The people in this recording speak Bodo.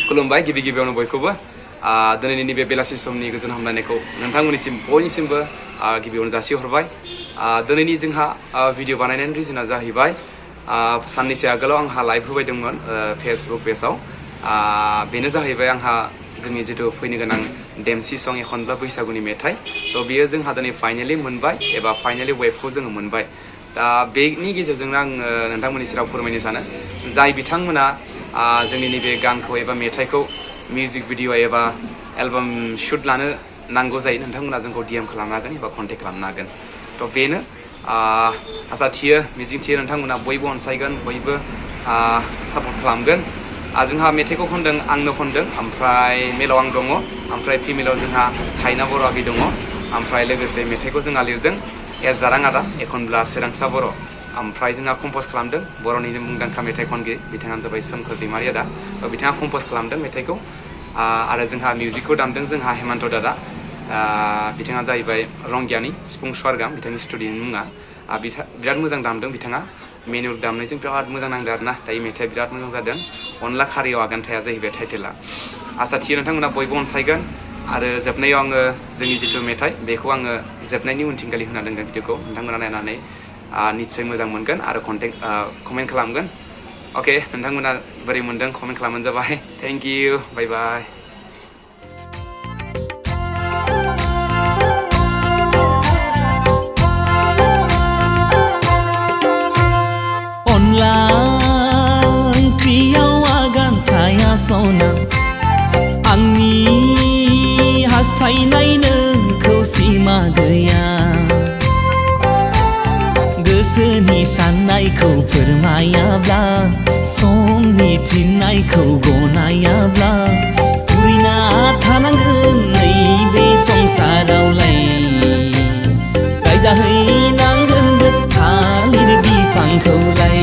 खुलुमबाय गिबि गिबियावनो बयखौबो दिनैनि नैबे बेलासि समनि गोजोन हामलायनायखौ नोंथांमोननिसिम बयनिसिमबो गिबियावनो जासिहरबाय दिनैनि जोंहा भिडिअ बानायनायनि रिजोना जाहैबाय साननैसो आगोलाव आंहा लाइभ होबाय दंमोन फेसबुक पेजाव बेनो जाहैबाय आंहा जोंनि जितु फैनो गोनां देमसि सं एखनब्ला बैसागुनि मेथाइ थ' बियो जोंहा दिनै फाइनालि मोनबाय एबा फाइनालि वेबखौ जोङो मोनबाय दा बेनि गेजेरजोंनो आं नोंथांमोननि सेराव फोरमायनो सानो जाय बिथांमोना जोंनि नैबे गानखौ एबा मेथाइखौ मिउजिक भिडिअ एबा एलबाम शुट लानो नांगौ जायो नोंथांमोना जोंखौ DM खालामनो हागोन एबा कन्टेक्ट खालामनो हागोन थ' बेनो आसा थियो मिजिं थियो नोंथांमोना बयबो अनसायगोन बयबो सापर्ट खालामगोन जोंहा मेथाइखौ खनदों आंनो खनदों ओमफ्राय मेलाव आं दङ ओमफ्राय फिमेलाव जोंहा हाइना बर' आगै दङ ओमफ्राय लोगोसे मेथाइखौ जोंहा लिरदों जारां आदा एखनब्ला सोरांसा बर' ओमफ्राय जोंहा कम्प'ज खालामदों बर'निनो मुंदांखा मेथाइ खनगिरि बिथाङानो जाबाय सोमखोर दैमारि आदा थ' बिथाङा कम्प'ज खालामदों मेथाइखौ आरो जोंहा मिउजिकखौ दामदों जोंहा हेमन्त दादा बिथाङा जाहैबाय रंगियानि सिफुं स्वारगाम बिथांनि स्टुडिअनि मुङा बिराद मोजां दामदों बिथाङा मेनुअल दामनायजों बिराद मोजां नांदों आरोना दायो मेथाइआ बिराद मोजां जादों अनला खारियाव आगान थाया जाहैबाय टाइटेला आसा थियो नोंथांमोना बयबो अनसायगोन आरो जोबनायाव आङो जोंनि जिथु मेथाइ बेखौ आङो जोबनायनि उनथिंगालि होना दोनगोन भिडिअखौ नोंथांमोना नायनानै निस्सय मोजां मोनगोन आरो कमेन्ट खालामगोन अके नोंथांमोना बोरै मोनदों कमेन्ट खालामबानो जाबाय थेंक इउ बाय बाय अनला ओंख्रियाव आगान थाया सना आंनि हास्थायनाय नोंखौ सिमा गैया गोसोनि साननायखौ फोरमायाब्ला समनि थिननायखौ गनायाब्ला उरैना थानांगोन नैबे संसारावलाय गायजाहैनांगोन थालिर बिफांखौलाय